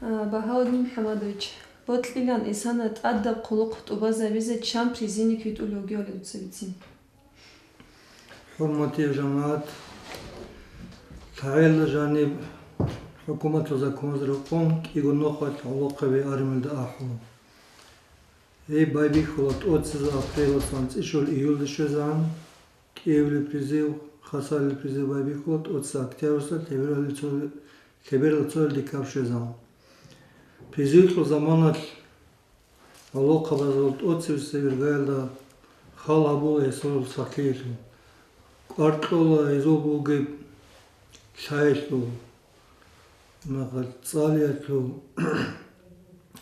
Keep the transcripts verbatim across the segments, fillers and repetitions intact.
А, Багьаудин МухӀамадович, бокьилан исана тӀадаб хъулухъ тӀубазабизе чан призывник витӀулев вугевали дуца бицин. ХӀурматиял жамагӀат, лъагӀелла жаниб хӀукуматалъул законазда рекъон кӀиго нухалъ гӀолохъаби армиялда ахӀула. Гьеб байбихьула тӀоцебесеб апрелалдаса анцӀила щуабилеб июлде щвезегӀан, кӀиабилеб призыв, хасалил призыв байбихьула тӀоцебесеб октябрьалдаса лъебералил цо-, лъебералил цоялъ декабрь щвезегӀан. Призывалъул заманалъ гӀолохъабазул тӀоцебесеб иргаялда хал гьабула гьесул сахлъиялъул. КӀвар кьола гьезул бугеб лъаялъул, махал цӀалиялъул,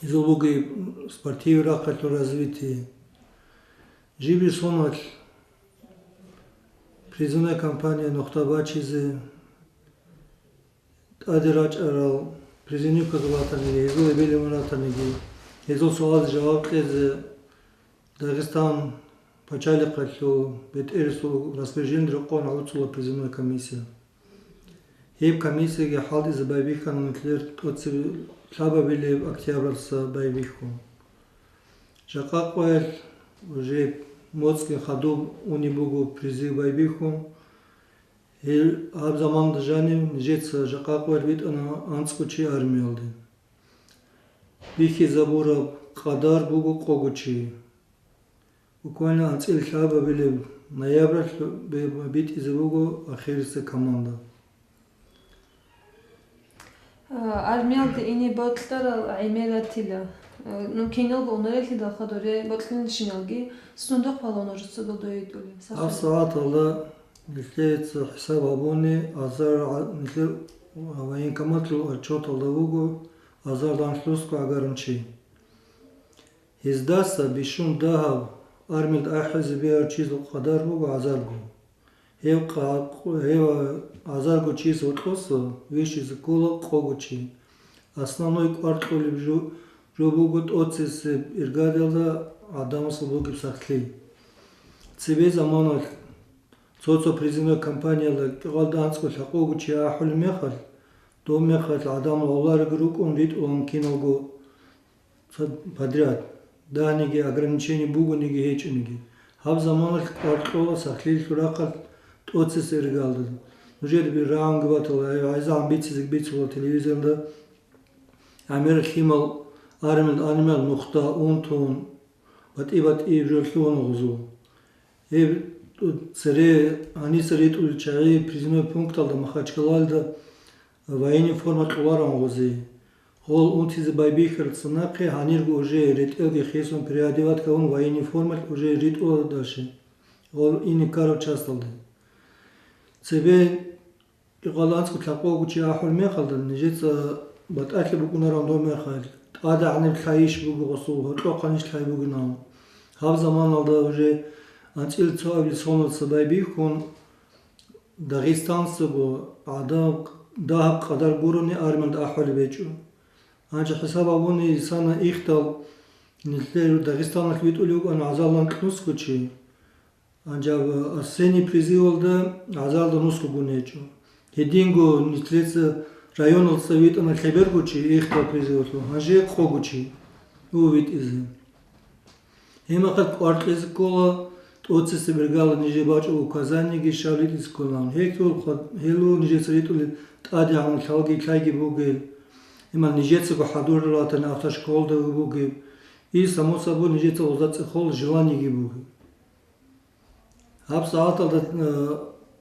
гьезул бугеб спортивный рахъалъул развитие. Жиб соналъ призывная кампания нухда бачизе, тӀаде рачӀарал призывниказул ратаниги, гьезул эбел-эмен ратаниги, гьезул суалазе жаваб кьезе Дагъистан пачалихъалъул бетӀерисул распоряжениеда рекъон гӀуцӀула призывная комиссия. Гьеб комиссияги хӀалтӀизе байбихьана нилъер тӀоцебе лъабабилеб октябрьалдаса байбихьун. Жакъа къоялъ уже моцӀги хадуб унеб буго призыв байбихьун. Гьел гьаб заманда жанив нижеца жакъа къоялъ витӀана анцӀго чи армиялде. Бихьизабураб къадар буго къого чи. Буквально анцӀила лъабабилеб ноябралъ бе-, битӀизе буго ахирисеб команда. А, армиялде ине бокьарал гӀемер ратила. А, ну, киналго унарелъидал хадуре бокьиланщиналги, сундухъ палун нужеца додойтӀули. ГьабсагӀаталда нилъеца хӀисаб гьабуни, азар гӀа-, нилъер военкоматлъул отчеталда вуго, азар данлъусго гӀагарун чи. Гьездаса бищун дагьаб армиялда ахӀизе бегьарав чиясул къадар буго азарго. Гьев къа-, гьев азарго чияс гьоркьоса вищизе ккола къого чи. Основной кӀвар кьолеб жо, жо буго тӀоцебесеб иргаялда гӀадамасул бугеб сахлъи. Цебе заманалъ цо-цо призывной кампаниялда кӀикъоялда анцӀго лъабкъого чи ахӀулеб мехалъ, доб мехалъ гӀадамал гӀолареги рукӀун ритӀулаан киналго цо-, подряд, дагьниги ограничение бугониги гьечӀониги. Гьаб заманалъ кӀвар кьола сахлъиялъул рахъалъ тӀоцебесеб иргаялда. Нужеда би-, рагӀунги батала, гьай-, гьайзагӀан бицизеги бицула телевизоралда. ГӀемер лъимал армиялда, армиялда нухда унтун, батӀи-батӀи жо лъугьун гъозул. Гьеб цере гьаниса ритӀулел чагӀи призывной пункталда Махачкалалда военный форма кьоларан гъозе. Гъол унтизе байбихьаралдаса нахъе гьанирго уже ретӀелги хисун, переодевать гьабун, военный формалъ уже ритӀула дальше гъол ине ккараб часталде. Цебе кӀикъоялда анцӀго лъабкъого чи ахӀулеб мехалда, нижеца батӀалъи букӀунаран доб мехалъ, тӀадегӀанаб лъайищ буго гъосул, гьоркьохъанищ лъай бугин абун. Гьаб заманалда уже анцӀила цоабилеб соналдаса байбихьун, Дагъистанцаго гӀадаб дагьаб къадар гурони армиялда ахӀулеб гьечӀо. Гьанже хӀисаб гьабуни, исана ихдал нилъер Дагъистаналъ витӀулев вукӀана азаралда анкьнусго чи. Гьанже Арсений призывалда азаралда нусго гун гьечӀо. Гьединго нилъеца районалдаса витӀана лъеберго чи ихдал призывалъул, гьанже къого чи вуго витӀизе. Гьеб мехалъ кӀвар кьезе ккола, тӀоцесеб иргаялда нижее бачӀул указаниеги щиб ритӀизе кколаан. Гьелъул хъван-, гьелъул нижеца ритӀулел тӀадегӀанлъалги лъайги бугел. Гьеб мехалъ нижецаго хӀадурлъун ратани автошколада бугеб. И, само собой, нижеца гъозда цӀехол желаниеги бугеб. ГьабсагӀаталда, э,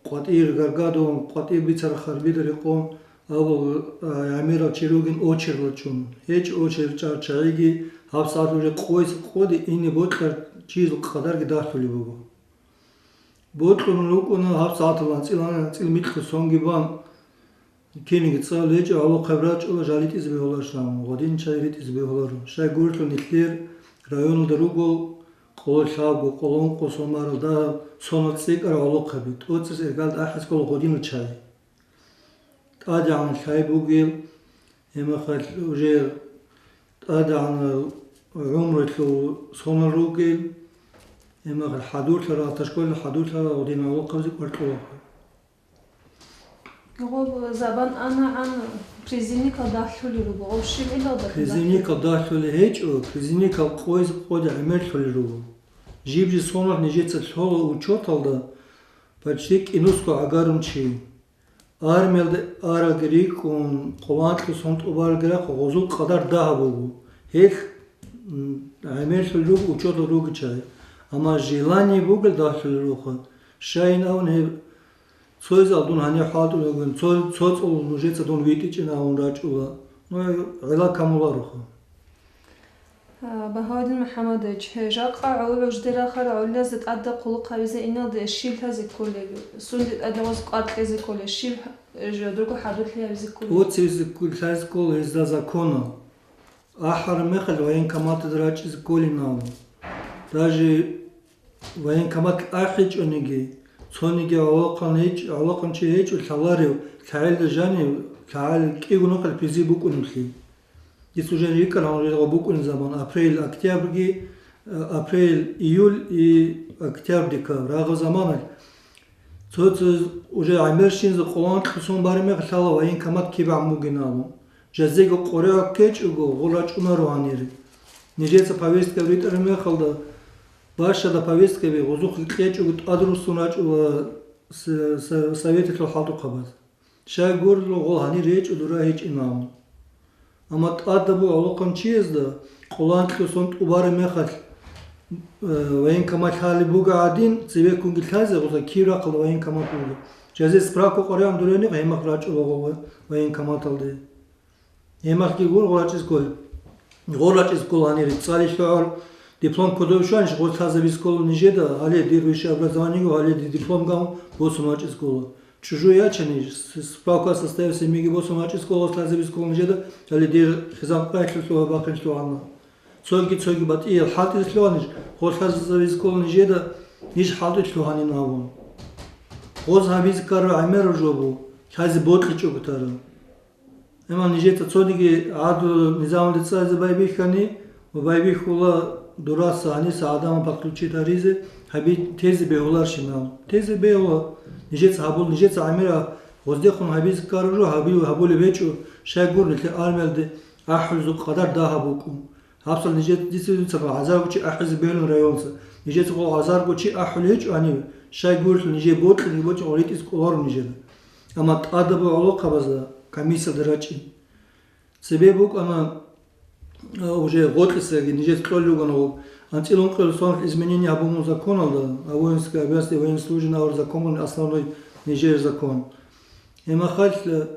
къватӀир гаргадун, къватӀир бицараб харбида рекъон, абу, э, гӀемерал чи ругин очередьалда чӀун. ГьечӀо очередь чӀарал чагӀиги, гьабсагӀат уже къойса къоде ине бокьарав чиясул къадарги дагьлъулеб буго. Бокьун рукӀуна гьабсагӀаталда анцӀила, анцӀила микьго сонги бан, кинниги цӀалулеб гьечӀо, гӀолохъаби рачӀула, жал ритӀизе бегьуларищ абун, гъодин чагӀи ритӀизе бегьуларо. Щай гурелъул нилъер районалда руго къоло лъабго, къоло ункъо сомарал дагьаб, сонал цӀикӀкӀарал гӀолохъаби, тӀоцесеб иргаялда ахӀизе ккола гъодинал чагӀи. ТӀадегӀанлъай бугел, гьеб мехалъ уже тӀадегӀанал гӀумруялъул сонал ругел, гьеб мехалъ хӀадурлъарал, автошколалда хӀадурлъарал гъодинал гӀолохъабазе кӀвар кьола. Гъоб забан анагӀан призывникал дагьлъулел руго, гъоб щиб гӀелалда призывникал дагьлъулел гьечӀо, призывникал къойз къоде гӀемерлъулел руго. Жиб-жи соналъ нижеца лъола учеталда, почти кӀинусго гӀагарун чи. Армиялда аралги рикӀкӀун, къоланкье сон тӀубаралги рахъун, гъозул къадар дагьаб буго. Гьелъ, м, гӀемерлъулел руго, учетал ругел чагӀи. Амма желание бугел дагьлъулел руго. Щайин абун гьеб цояз алдун гьаниб хӀалтӀулев вугин, цо, цо цӀолун нужеца дун витӀичӀин абун рачӀула. Ну, гӀела камулароха. А, Багьавдин МухӀамадович, жакъа гӀоло гӀужде рахарал гӀолилазда тӀадаб хъулухъ гьабизе иналде щиб лъазе кколеб? Сунде тӀаде гъоз къвакьезе кколеб? Щиб, э, жо-, дурго хӀадурлъи гьабизе кколеб? Оцебизе ккол-, лъазе ккола гьезда законал. АхӀараб мехалъ военкоматалда рачӀизе кколин абун. Даже военкомат ахӀичӀониги, цониги гӀолохъан гьечӀ-, гӀолохъанчи гьечӀо лъаларев, лъагӀелда жанив, лъагӀел кӀиго нухалъ призыв букӀунеблъи. Дица уже рикӀкӀана гьанже гъо букӀунеб заман, апрель, октябрьги, э, апрель, июль и октябрь, декабрь, гьагъаб заманалъ цо-цо уже гӀемер щинзе къолан кьусон бараб мехалъ лъала военкомат кибегӀан бугин абун. Жазего къоригӀеб ккечӀого, гъол рачӀунаро гьанире. Нижеца повестка ритӀараб мехалда, бащада повесткаби гъозухъе кьечӀого тӀадруссун рачӀула с-, с-, советалъул хӀалтӀухъабаз. Щай гурелъул гъол гьанир гьечӀо дура гьечӀин абун. Амма тӀадаб бугеб гӀолохъанчиязда къолан кьусон тӀубараб мехалъ, э, военкомат лъалеб буго гӀадин, цебеккунги лъазе гъоза киб рахъалда военкомат буго. Жазе справка къоригӀун дуреникъ гьемахъ рачӀула гъо военкоматалде. Гьемахъги гур гъо рачӀиз кколеб. Гъо рачӀиз ккола гьанир, цӀали лъугӀал диплом кодов щванищ гъо лъазабиз ккола нижеда, гьале дир высшее образованиего, гьале дир диплом ган босун вачӀиз ккола. Чужой ячани, с-, справка состоявший меги босун вачӀиз ккола, гъо лъазабиз ккола нижеда, гьале дир хизан къайхлъулъугьа бахъинлъугьана. Цоги-цоги батӀиял хӀалтӀизлъугьанищ гъо лъазабиз ккола нижеда, ниж хӀалтӀилъугьанин абун. Гъоз гьабизе ккараб гӀемераб жо бу, лъазе бокьичӀого тараб. Амма нижеца цониги гӀадлу низамалде цӀазе байбихьани ва байбихьула дураса гьаниса гӀадамал подключить гьаризе гьаби тезе бегьуларщинал. Тезе бегьула. Нижеца гьабул, нижеца гӀемера гъоздехун гьабизе ккараб жо гьаби-, гьабулеб гьечӀо, щай гур нилъер армиялде ахӀулезул къадар дагьаб букӀун. Гьабсал нижеца дица, дица гӀазарго чи ахӀизе бегьулин районца. Нижеца гъо гӀазарго чи ахӀулев гьечӀо гьанив, щай гурелъул нижее бокьиги бокьун ритӀиз кӀоларо нижеда. Амма тӀадаб гӀолохъабазда комиссиялда рачӀин. Цебе букӀана, а, уже гъоркьисаги нижеца кьолел ругонаго, анцӀила ункъоялда соналъ изменение гьабун законалда, о воинской обязанности, военнослужащим абураб закон бугин основной нижер закон. Гьеб мехалъ,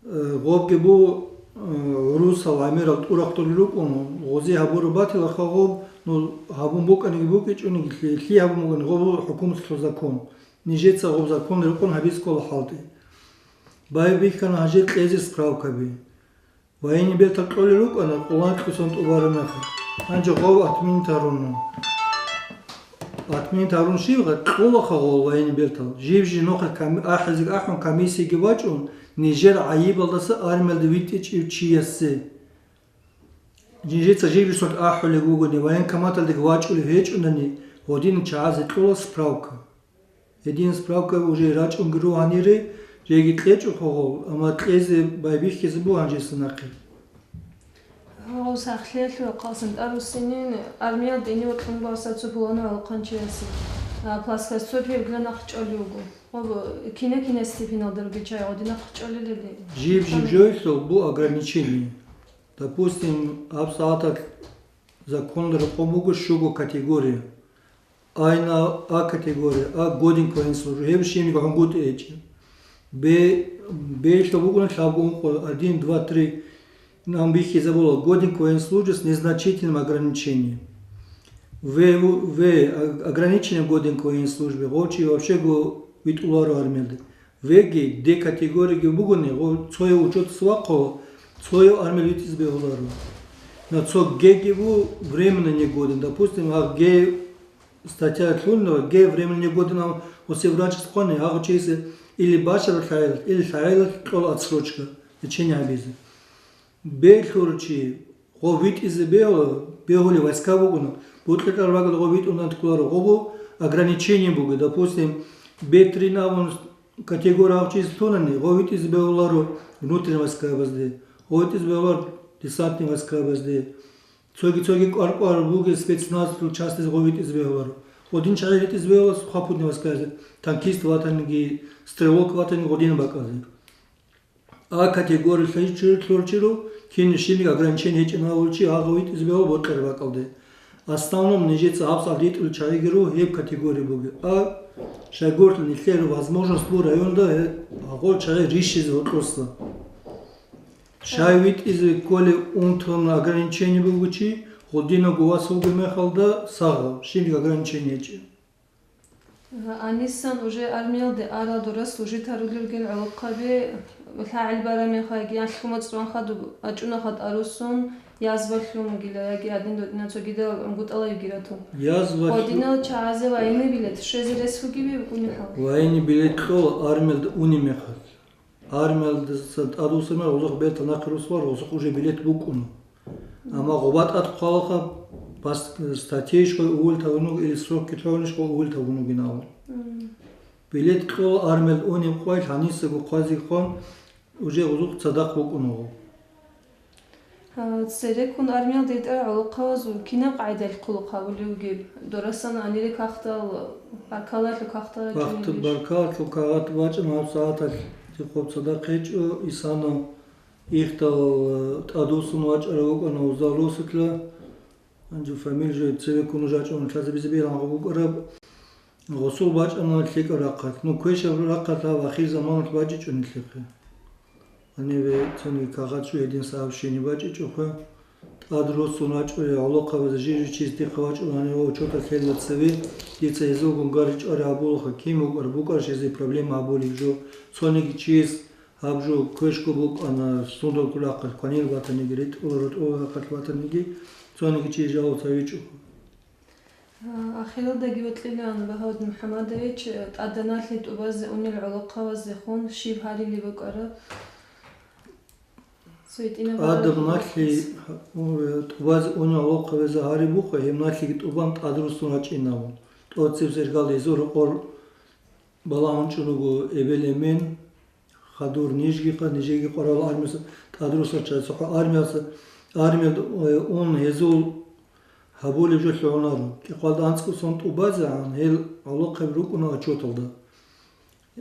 э, гъобги бу, э, гӀурусал гӀемерал тӀурахъулел рукӀун, гъозе гьабураб батилаха гъоб, ну, гьабун букӀаниги букӀичӀониги, лъи, лъи гьабун бугони гъоб хӀукуматалъул закон. Нижеца гъоб закон рекъон гьабизе ккола хӀалтӀи. Байбихьана гьанже кьезе справкаби. Военный бертал кьолел рукӀана къолан кьусон тӀубараб мехалъ. Гьанже гъов отменить гьарун. Отменить гьарун щиб гъа-, кьолаха гъол военный бертал. Жив-жив нухалъ ками-, ахӀизеги ахӀун, комиссияги вачӀун, нижер гӀайибалдаса армиялде витӀичӀев чиясе. Нижеца жив-жив сорт ахӀулеб бугони, военкоматалдеги вачӀулев гьечӀунани, гьодин чагӀазе кьола справка. Гьедин справка уже рачӀунги ругьанире, жеги кьечӀо хъугъав, амма кьезе байбихьизе бугьан жеса нахъе. Гъов сахлъиялъул хъалсан тӀаруссинин армиялда ине вокьун бавса цо пуланав гӀалахъанчиясе, а, плоскостопие гула нахъ чӀвали вуго. Гъоб кина-кина степеналда ругел чагӀи гъоди нахъ чӀвалилали? Жиб-жиб жоялъул бу ограничение. Допустим, гьаб сагӀаталъ законалда рекъон буго щуго категория. Айна А категория, А годен к военнослужащему, гьев щибниги гӀунгутӀи гьечӀеб. Б, Б-лъа букӀуна лъабго ункъо, один, два, три, нам бихьизабула годен к военнослужащему с незначительным ограничением. В, В, о-, ограниченный годен к военнослужбе, гъов чи вообще го витӀуларо армиялде. Веги, Д категориги бугони, гъо-, цояв учеталъ вахъо, цояв армиялде витӀизе бегьуларо. На цо Г-ги бу временно негоден. Допустим, а Г статья лъугьунела, Г временно негоден, ам осе врачас хъвани, гьагъо чиясе или бащада лъагӀелалъ, или лъагӀелалъ кьола отсрочка, лечение гьабизе. Б-лъурав чи, гъо витӀизе бегьула, бегьули войска бугони, бутӀрикьал рагӀалда гъо витӀун кколаро, гъо бу ограничение буго. Допустим, Б три навун Категория гьав чияс лъунани, гъов витӀизе бегьуларо внутренний войскабазде, гъов витӀизе бегьуларо десантный войскабазде. Цоги-цоги кӀвар-кӀвар бугеб спецназлъул частьазде гъов витӀизе бегьуларо. Гъодин чагӀи витӀизе бегьула сухопутный войсказе, танкист ватаниги, стрелок ватаниги гъодинаб бакӀалде. А категория лъай-, чур-, лъурчиро, кин щибниги ограничение гьечӀин гьавулчи, гьагъав витӀизе бегьула бокьараб бакӀалде. Основном нижеца гьабсагӀат ритӀулел чагӀиги руго гьеб категория бугеб. А щайгурелъул нилъер возможность буго районда гье-, гьагъул чагӀи рищизе гьоркьоса. Щай витӀизе кколеб унтун ограничение бугочи, гъодинабго вас вугеб мехалда сагъав, щибниги ограничение гьечӀеб. Анисан уже армиялде арал дора служить гьарулел ругел гӀолохъаби, лъагӀел бараб мехалги, алъ-хъумацӀ ван хадуб ачӀуна хатӀа руссун, язвалъун вугила, яги гьадин додина цогидал гӀунгутӀалайги ратун. Язвалъу- Гьодинал чагӀазе военный билет щвезе рес вугиби букӀунеб хӀал? Военный билет кьола армиялда унеб мехалъ. Армиялдаса тӀадвуссун мехалъ гъозухъ бертал нахъе руссуларо, гъозухъ уже билет букӀуна. Амма гъоба тӀад хъвалаха, пас-, статейищха уволить гьавун вуго или срокги лъугьунищха уволить гьавун вугин абун. Мгм. Билет кьола армиялда унеб къоялъ гьанисаго хъвазе хъван, уже гъозухъ цадахъ букӀуна гъов. А, цереккун армиялде ритӀарал гӀолохъабазул кинаб къагӀидалъ хъулухъ гьабулеб бугеб? Дорасан гьанире кагътал, баркаллалъул кагътал Бахт-, рачӀунебищ? Баркаллалъул кагъат бачӀана гьабсагӀаталъ, дихъ гъоб цадахъ гьечӀо, исана. Ихдал, э, тӀадвуссун вачӀарав вукӀана гъоза росулъа, гьанже фамилия жо цебеккун нуж рачӀун лъазабизе бегьилан гъаб букӀараб, гъосул бачӀана лъикӀаб рахъалъ. Ну, квешаб рахъалъ гьаб ахир заманалъ бачӀичӀо нилъехъе. Гьаниве цониги кагъат жо гьедин сообщение бачӀичӀохъе. ТӀадруссун вачӀунел гӀолохъабазда жив-жив чияс дихъе вачӀуна гьанив ва учёталъ лъела цеве, дица гьезулгун гаричӀвари гьабулаха, кин вукӀар, букӀарищ гьезие проблема гьабулеб жо. Цониги чияс гьаб жо квешго букӀана, сундулго рахъалъ кванил батаниги, ритӀула-рутӀула рахъалъ батаниги, цониги чи жалуца вичӀо. А, ахиралдаги вокьилаан, Багьаудин МухӀамадович, тӀаданалъе тӀубазе унел гӀолохъабазехун щиб гьарилеб букӀараб? ЦойтӀинаб ТӀадаб налъи, у, тӀубазе унел гӀолохъабазе гьариб буго, гьеб налъиги тӀубан тӀадруссун рачӀинабун. ТӀоцеб сергал гьезул рокъор балагьун чӀуруго эбел-эмен, хадур нижги ха, нижеги къварал армияса тӀадруссарча, цохӀо армияса, армиялда, э, ун гьезул гьабулеб жо лъугӀунаро. Кьикъоялда анцӀго сон тӀубазегӀан гьел гӀолохъаби рукӀуна отчеталда.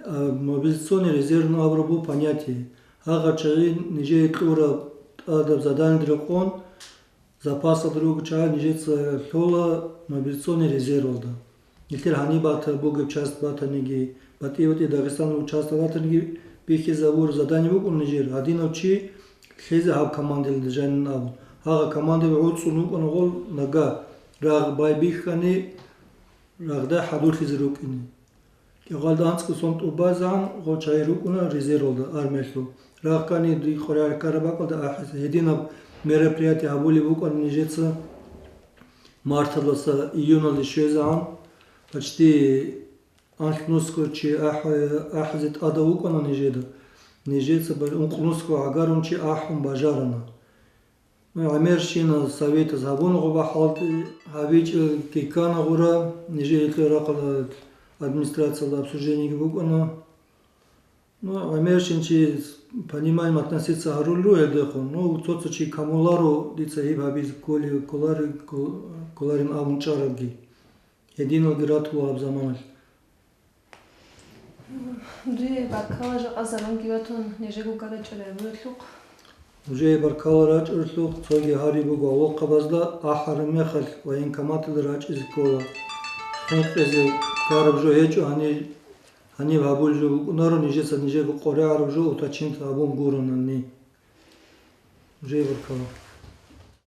А, мобилизационный резерв абураб буго понятие. Гьагъа чагӀи нижее кьураб тӀадаб заданида рекъон, запасалда руго чагӀи нижеца лъола мобилизационный резервалда. Нилъер гьаниб бата бугеб часть батаниги, батӀи-батӀи Дагъистан часть батаниги бихьизабур задание букӀун нижер, гьадинав чи лъезе гьаб командалда жанин абун. Гьагъа командабе гӀуцӀун вукӀана гъол нага, рагъ байбихьани, рагъда хӀадурлъизе рукӀине. Кьикъоялда анцӀго сон тӀубазегӀан гъол чагӀи рукӀуна резервалда, армиялъул. Рагъ ккани дихъ къваригӀел ккараб бакӀалда ахӀизе. Гьединаб мероприятие гьабулеб букӀана нижеца марталдаса июналде щвезегӀан, почти анлънусго чи ахӀ-, ахӀизе тӀадав вукӀана нижеда. Нижеца ба-, ункънусго гӀагарун чи ахӀун бажарана. Ну, гӀемерщина советас гьабуна гъоба хӀалтӀи, гьабичӀел ккана гъура, нижер гьелъул рахъалда администрациялда обсуждениеги букӀана. Ну, гӀемерщин чи пониманием относиться гьарулел руго гьелдехун. Ну, цо-цо чи камуларо дица гьеб гьабизе кколи-, кколари-, кколарин абун чӀарабги. Гьединалги ратула гьаб заманалъ. Дие баркала жакъа заманги батун нижего гарачӀарай гьабуралъухъ. Нужее баркала рачӀуралъухъ, цоги гьари буго гӀолохъабазда ахӀараб мехалъ военкоматалда рачӀизе ккола. ХӀинкъизе ккараб жо гьечӀо, гьаниб, гьаниб гьабулеб жо букӀунаро, нижеца нижего къоригӀараб жо уточнить гьабун гуронани. Нужее баркала.